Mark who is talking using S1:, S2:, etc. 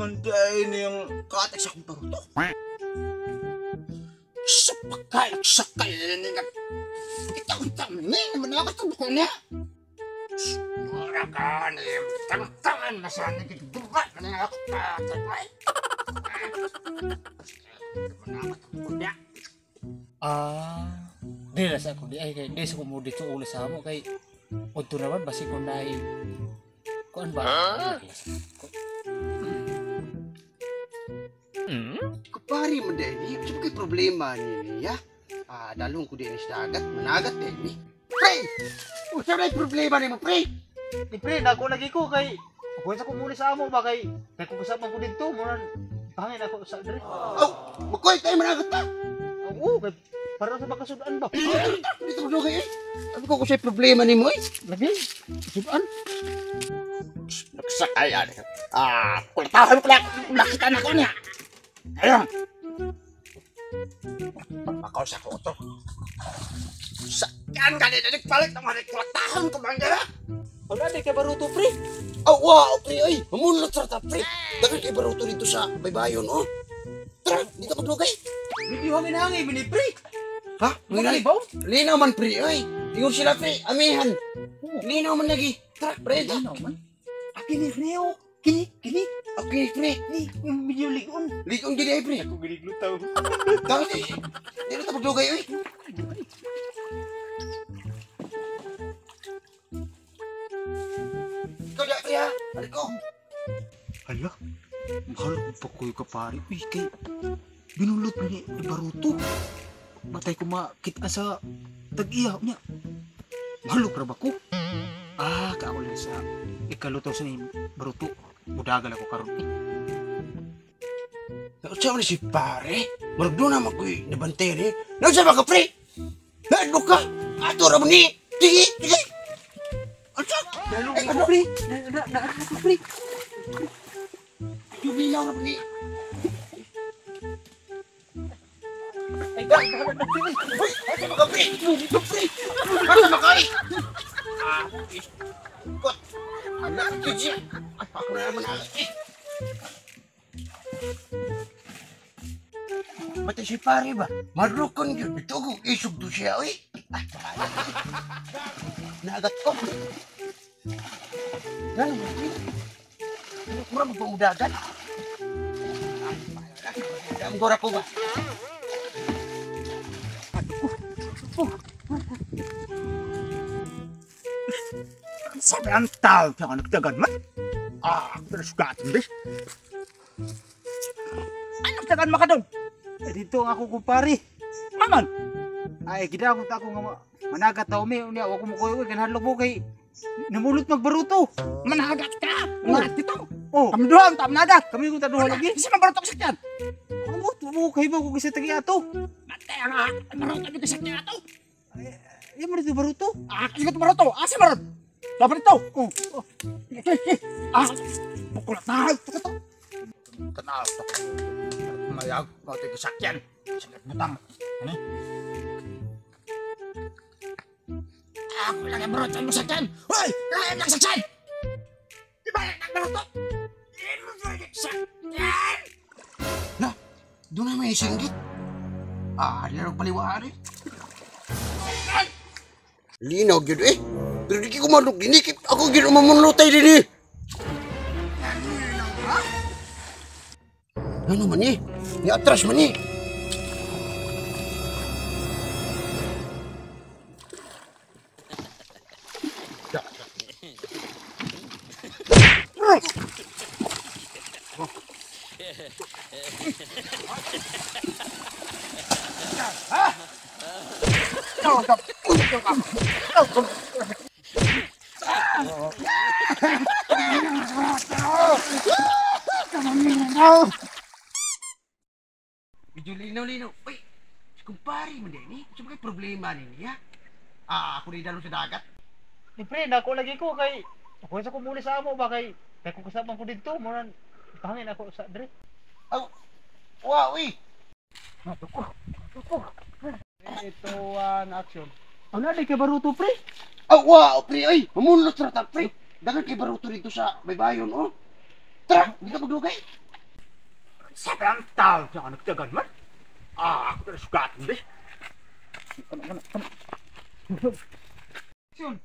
S1: naman dahil yung katek sa kong paruto. Sa pagkayak-sakay nga. Itang-tang ni naman nakatubok ko niya. Marakan yung tang-tangan masana gitubukat na nga ako katakay.
S2: Di lah sa ako di ay kay di sa kumo dito ulit sa mo kay udto naman basi ko na kuan ba?
S1: Kupari mo dahil ni, saan kay problema niya? Dalong ko din sa dagat, managat dahil ni. Pre! Saan na yung problema ni mo, pre?
S2: Di pre nako lagi ko kay kung sa kumo sa amo ba kay kung kasama ko dito mo hangin ako sa dire.
S1: Oh, makoy tayo managat ta.
S2: Oo, kay para sa makasudaan ba?
S1: Dito mo dugay eh. Ano ko sa'yo problema ni mo eh?
S2: Lagi, sudan.
S1: Nagsakayan. Kultahan ko lang. Nakita na ko niya. Ayun. Pagpakaw ko ito. Saan ka nila nagpalit ng mga kultahan ko bang gala?
S2: Wala di kay baruto pre.
S1: Oh, wow, pre. Ay, mamunod sa ta, pre. Dahil kay baruto dito sa baybayon, oh. Tara, dito maglugay.
S2: Video hangin-hangin bini pre.
S1: Ha?
S2: Magalibaw?
S1: Linaw man, pre. Ay, ingon sila, pre. Amihan. Linaw man lagi. Tara, pre.
S2: Ano man? Kini Freo. Kini.
S1: Okay, pre.
S2: Ni, yung video ligon.
S1: Ligon gini ay, pre.
S2: Ako giliglutan.
S1: Dahil eh. Hindi na maglugay, ay. Ikaw di, pre, ha? Balik ko.
S2: Hala, mahal ko pa ko yung kapari. Uy, kay binulot mo ni baruto. Batay ko makita sa tag-iyaw niya. Mahal ko ba ko? Kaako lang sa ikaluto sa ni baruto. Budagal ako karon.
S1: Siya man si pare. Marag doon naman ko'y nabantay rin. Nasaan ba ka, pre? Naano ka? Ato ra mo ni. Tigi. Asa?
S2: Ano, pre? Naano ko, pre?
S1: Yung linaw na mo ni.
S2: Ay, pre.
S1: Uy! Asa ba ka, pre? Ito, pre! Asa ba ka, eh? Ikot! Anak, kiji! Ako na naman alas, eh! Mati si pare ba? Marukon yun. Ito ko, isog to siya, eh! Nagat ko! Gano'n mo, eh? Kurang magpamudagan. Ang gora ko ba?
S2: Sabi ang tao siya nagtagan man. Pero sukatan bis. Ay, nagtagan makadong. Dito ako kumpari. Maman. Ay, gida akong tako nga managat tao mi. Unya, wag mo koyo ganhalog mo kay namulot magbaruto.
S1: Managat ka!
S2: Managat dito. Kami duha, tam nagat. Kami kung taduha lagi.
S1: Isa mabaruto sa sakyan!
S2: Ano, tumo kayo ba kung kasi tagi ato?
S1: Matay nga! Maruto dito sa sakyan ato!
S2: Ay, mo dito baruto.
S1: Kasi ka maruto! Asa marut? Dapat ito! Bukulat na! Tanaw ito! Mayag! Maruto yung sakyan! Salit mo tam! Ano? Ako lang yung maruto yung sakyan! Hoy! Lahat ng sakyan! Diba yung maruto? Hindi mo yung sakyan! Na! Doon na may singgit! Di na paliwaan eh! Linaw yun eh! Pero di ko manok ginikip. Ako gino mamunlutay din eh. Ano man eh? Ni-atras man eh. Medyo linaw-linaw. Uy, si kumpari mo din eh. Saan ba kayo problema niya? Ako rin dalo sa dagat.
S2: Siyempre, nako lagi ko kay ako sa kumuli sa amo ba kay kung kasama ko dito, moran hangin ako sa dire.
S1: Aw, wow, uy.
S2: Ito one action. Ano di kay baruto pre?
S1: Aw, wow, pre, ay. Mamunlot sa rata, pre. Dagan kay baruto dito sa baybayon, oh. Tara, hindi ka maglugay.
S2: Siapa yang tahu jangan nagdagan man? Ako na sugatan deh. Yun.